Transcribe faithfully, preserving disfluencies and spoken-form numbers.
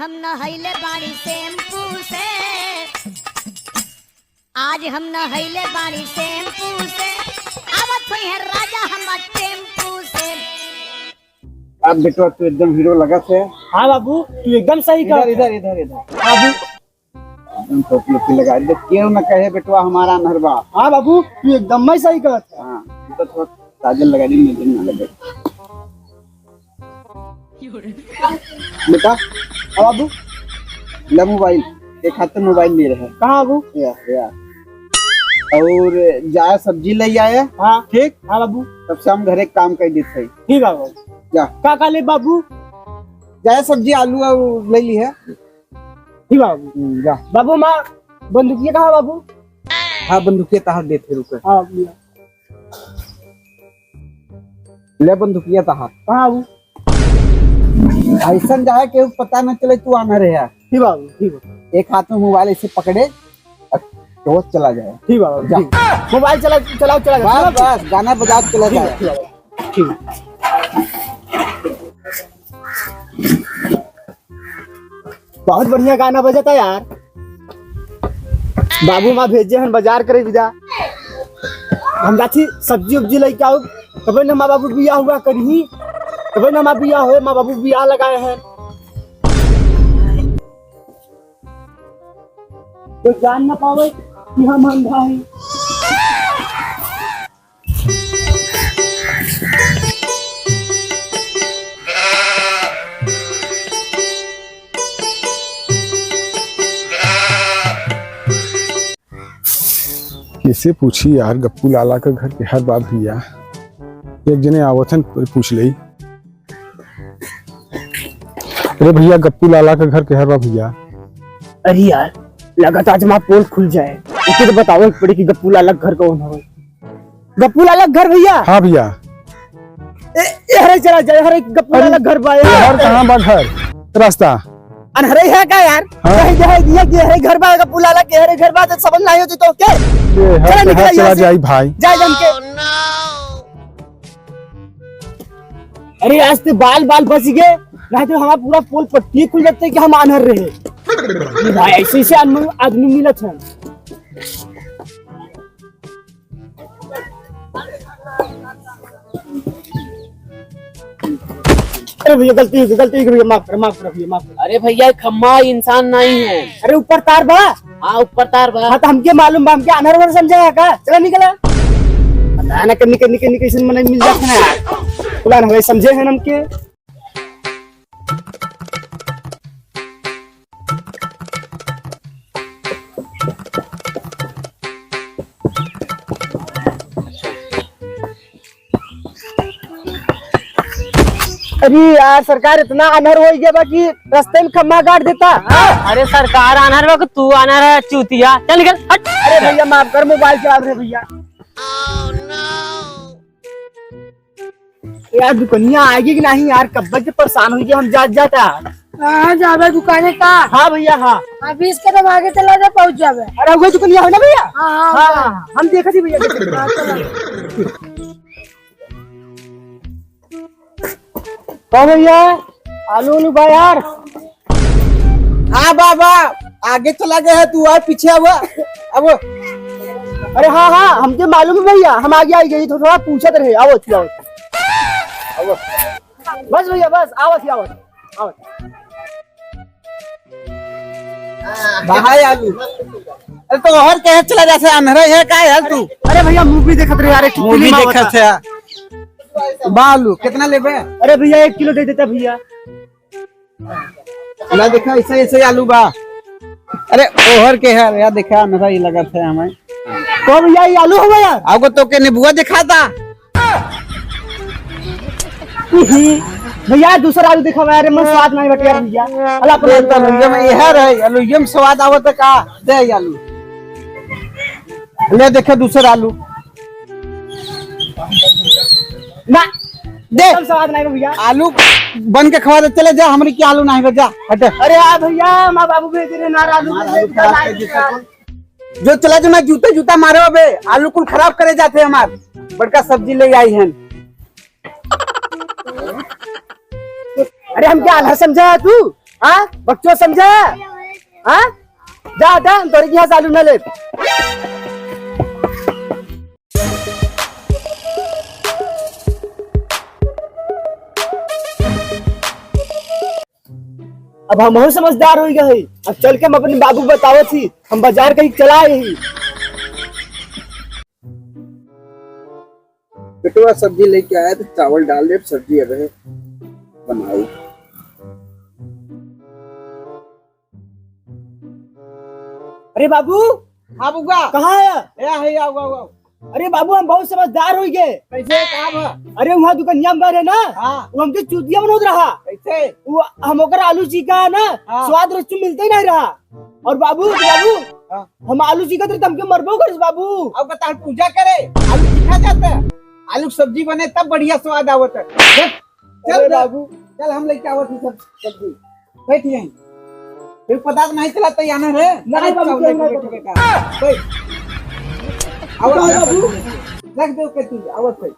हम नहैले बाड़ी शैम्पू से, आज हम नहैले बाड़ी शैम्पू से, आवत होइहैं राजा हमार टेम्पू से। अब बेटवा तू एकदम हीरो लगत है। हाँ बाबू, तू एकदम सही इधर, कहत है। इधर, इधर, इधर। बाबू। एकदम टोपी ओपी लगा दे, केहू न कहे बेटवा हमार आन्हर बा। हाँ बाबू, तू एकदम मैं सही कहत है। हाँ, तू तो थोड़ा काजल लगा दी, नजर ना लगे। बेटा। हाँ बाबू। ले मोबाइल, एक हाथ में मोबाइल ले रहे। कहाँ बाबू? या, या। और जाए सब्जी ले आए। हाँ। ठीक? हाँ बाबू। तब से हम घरे काम कर देते हैं। ठीक है बाबू। जा। का का ले बाबू? जाए सब्जी आलू और ले ली है। ठीक बाबू। हम्म, जा। बाबू, माँ बंदूकिया कहाँ बाबू? हाँ, बंदूकिया तहार देते रुके। हाँ, भैया। ले बंदूकिया तहार। कहाँ बाबू? ऐसन जाए केहू पता न चले तू आन्हर है। ठीक बाबू, ठीक बाबू। एक हाथ में मोबाइल ऐसे पकड़े और रोज चला जाए। ठीक बाबू, जा। ठीक। मोबाइल चला, चलाओ, चला जाओ। बस, बस, गाना बजाओ, चला जाए। ठीक, ठीक बाबू। ठीक। बहुत बढ़िया गाना बजता यार। बाबू माँ भेजे हन बाजार करे बिदा। हम जाथी सब्जी उब्जी लेके आऊ। तबे न माँ बाबू बियाह हुआ करी। तबे न माँ बियाह होए, माँ बाबू बियाह लगाए हैं। कोई जान ना पावे कि हम अंधा हैं। कैसे पूछी यार, गप्पू लाला का घर केहर बा भैया? एक जने आवत हन, पूछ लेई। अरे भैया, गप्पू लाला का घर केहर बा भैया? अरे यार, लगत आज हमार पोल खुल जाए। इके तो बतावे के पड़ी कि गप्पू लाला का घर कौन हवे। गप्पू लाला का घर भैया? हाँ भैया। ए, ए, हरे चला जाए, हरे गप्पू अरे, लाला का घर बा यार। घर कहाँ बा घर? रास्ता? अनहरे है का यार? हाँ। कहीं देहे दिया कि हरे घर बा, गप्पू लाला के हरे घर बा, तो समझ नहीं होती तो के? ये हर चला निकल कहाँ यहाँ चला से। जाई भाई? जा जम के। अरे आज ते बाल बाल बच गए, नहीं तो हमारा पूरा पोल पट्टी खुल जाते कि हम आन्हर रहे। ये भाई ऐसे ऐसे आदमी, आदमी मिलत है। अरे भैया गलती हो गई, गलती हो गई भैया, माफ कर, माफ कर भैया, माफ कर। अरे भैया खम्मा इंसान नहीं है। अरे ऊपर तार बा। हाँ ऊपर तार बा। हाँ तो हमके मालूम बा, हमके आन्हर वर समझा है का? चला निकला। पता ना कन्नी कन्नी कन्नी कैसे मने मिल जाते हैं। पुलान हमें समझे हैं हमके। अरे यार, सरकार इतना आन्हर हो गया बा कि रास्ते में खम्मा गाड़ देता। अरे सरकार आन्हर बा कि तू आन्हर है, चूतिया। चल निकल, हट। अरे भैया, माफ कर, मोबाइल चला रहे भैया। यार, दुकनिया आएगी कि नहीं यार, कब्बे से परेशान हो गया हम जात जात यार। कहाँ जाबे दुकाने का? हाँ भैया, हाँ। अभी इसके तो आगे चला जा, पहुँच जाबे। अरे, वही दुकनिया है ना भैया? हाँ, हाँ, हाँ, हाँ। हाँ, हम देखा थी भैया। हाँ, चला। का भैया, आलू उलू बा यार? हाँ बा, बा, आगे चला गया है तू, आ पीछे आवा। अब अरे हाँ, हाँ, हमके मालूम है भैया, हम आगे आई गई तो थोड़ा पूछत रहे। आवत ही, आवत ही। आवत। बस भैया, बस, आवत ही, आवत, आवत। बा है आलू। अरे तो और कहे चला जासे, अंधरा है का यार तू? अरे भैया, मूवी देखत रहे यार, एक मूवी देखत है। बा आलू, कितना लेबे? अरे भैया, एक किलो दे देता भैया। ला देखा, ऐसे, ऐसे आलू बा। अरे ओहर के है यार, देखा, अंधरा ही लगत है हमें। को भैया, ये आलू हवा यार? आगो तो के नींबुआ दिखाता। भैया, दूसरा आलू दिखावा यार, मन स्वाद नहीं बटे यार भैया। अला अपने ये तो आलू ये में, ये है रे, आलू ये में स्वाद आवत का? दे ये आलू। ले देखे दूसरा आलू। ना, दे। एकदम स्वाद नहीं बा भैया। आलू बन के खवा दे, चले जा, हमरे के आलू नहीं बा, जा, हटे। अरे आ भैया, माँ बाबू भेज रहे ना, आलू हमार भेज आलू रहे, खराब कर लाई दे भैया। जो चला जो, मैं जूते जूता मारे बे, आलू कुल खराब करे जाते हमार। बड़का सब्जी ले आई हैं। अरे हम क्या आलस समझा है तू? हाँ, बकचोद समझा? हाँ, जा हटा, हम तोरे के यहाँ से आलू ना ले। अब हमहू समझदार होइ गए ही। अब चल के हम अपने बाबू बतावत ही, हम बाजार कहीं चला आए ही। बेटवा सब्जी लेके आया तो चावल डाल दे, सब्जी अब है बनाओ। अरे बाबू, हाँ बबुआ। कहाँ है? ए, है, आओ, आओ, आओ। अरे बाबू, हम बहुत समझदार होइ गए। कैसे? का बा? अरे वहाँ दुकनिया में रहे ना, हाँ। वो हमके चूतिया बनोत रहा। कैसे? वो हम ओकर आलू चीखा है ना, हाँ। स्वाद रस मिलते ही नहीं रहा। और बाबू, बाबू, हाँ। हम आलू चीखत रहे, त हमके मरबो करिस बाबू। अब बता, पूजा करे, आलू चीखा जाता है, आलू की सब्जी बने तब बढ़िया स्वाद आवत है। चल, चल अरे बे, बाबू। चल हम लेके आवत ही सब सब्जी। बैठ यहीं। फिर पता तो नहीं चला तो यहाँ रे। नहीं अरे बाबू, चावल नहीं लेके बाबू। बैठ बेटा। बैठ। आवत नहीं है बाबू। सब्जी। रख दे के तू, आवत है।